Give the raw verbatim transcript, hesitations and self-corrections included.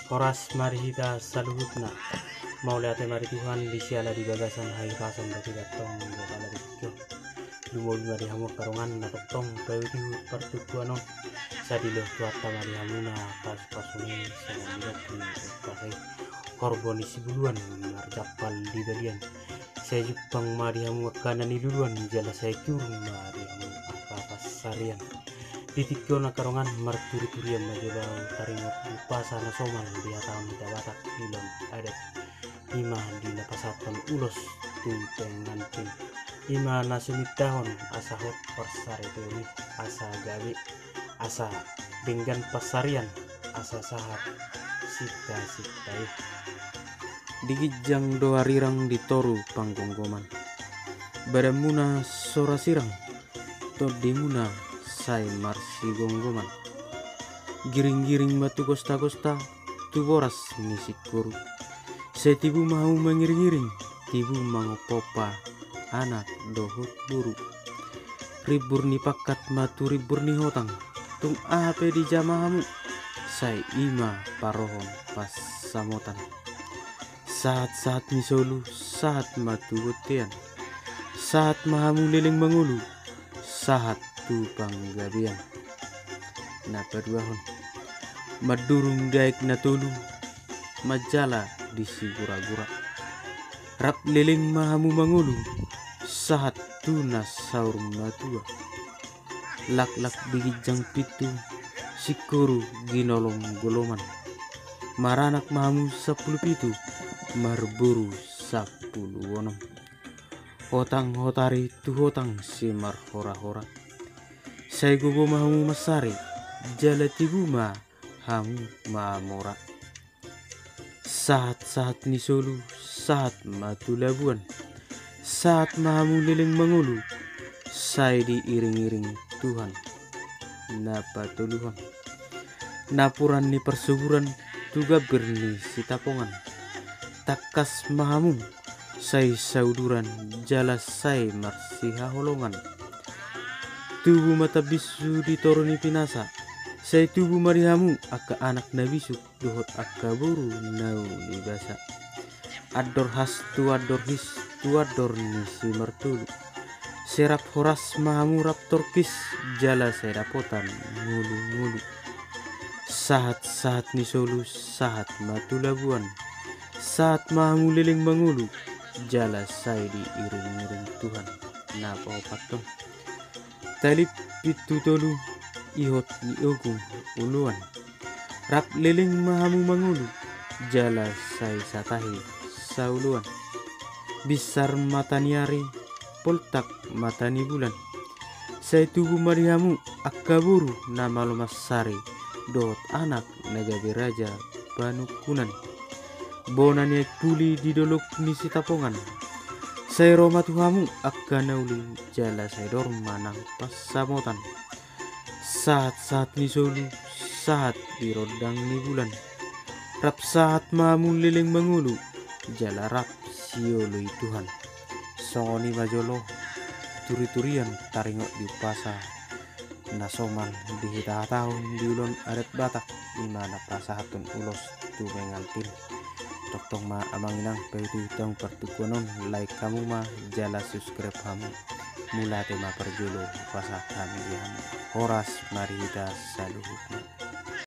Horas ma di hita saluhutna. Mauliate ma di Tuhan di siala di bagasan hahipason dohot ibantong di apala di tingki on. Lumobi ma di hamu angka dongan na tongtong paihutihut partingkian on. Sai dilehon Tuhanta ma di hamuna pasupasu ni songon nidok ni pasa i. Horbo ni sibuluan marjampal di balian. Sai jumpang ma di hamu angka na niluluan jala sai turun ma di hamu angka pansarian. Di tingki on angka dongan marturiturian ma jolo ahu taringot umpasa na somal dihatahon hita Batak di ulaon adat. Ima di na pasahathon ulos tu pengantin. Ima na sumintahon asa hot parsaripeon i, asa gabe, asa denggan pansarian, asa sahat sintasinta i. Di ginjang do arirang di toru panggomgoman. Badanmuna so ra sirang, tondimuna sai marsigomgoman. Giringgiring ma tu gostagosta, tu boras ni singkoru. Sai tibu ma hamu mangiringiring, tibu mangompaompa anak dohot boru. Rimbur ni pangkat ma tu rimbur ni hotang, tung aha pe dijama hamu, sai ima parohon pansamotan. Sahatsahat ni solu, sahat ma tu bontean. Sahat ma hamu leleng mangolu, sahat tu panggabean. Na paduahon, mandurung di aek na tolu, manjala di siguragura. Rap leleng ma hamu mangolu, sahat tu na saur matua. Laklak di ginjang pitu, singkoru ginolomgoloman. Maranak ma hamu sampulu pitu, marboru sampulu onom. Hotang hotari tu hotang simarhorahora. Sai gogo ma hamu mansari, jala tibu ma hamu mamora. Sahatsahat ni solu, sahat ma tu labuan. Sahat ma hamu leleng mangolu, sai diiringiring Tuhan. Na patoluhon, napuran ni parsuburan tu gambir ni sitapongan. Tangkas ma hamu, sai sauduran jala sai marsihaholongan. Tubu ma tambinsu di toru ni pinasa, sai tubu ma di hamu angka anak na bisuk dohot angka boru na uli basa. Andor has tu andor his tu andor ni simartolu. Sai rap horas ma hamu rap torkis, jala sai dapotan ngolungolu. Sahatsahat ni solu, sahat ma tu labuan. Sahat ma hamu leleng mangolu, jala sai diiringiring Tuhan. Na paopathon, talip pintu tolu, ihot ni ogung oloan. Rap leleng ma hamu mangolu, jala sai satahi saoloan. Binsar mata ni ari, poltak mata ni bulan. Sai tubu ma di hamu angka boru na malo mansari, dohot anak na gabe raja panungkunan. Bona ni aek puli di dolok ni sitapongan. Sai ro ma tu hamu angka na uli, jala sai dor ma nang pansamotan. Sahatsahat ni solu, sahat di rondang ni bulan. Rap sahat ma hamu leleng mangolu, jala rap sioloi Tuhan. Songon i ma jolo turiturian taringot di umpasa na somal di hita hatahon di ulaon adat Batak, ima na pasahathon ulos tu pengantin. Tongtong ma amang inang, paihutihut hamu partingkian on, like hamu ma, jala subscribe hamu. Mauliate ma parjolo pasahat hami di hamu. Horas ma di hita saluhutna.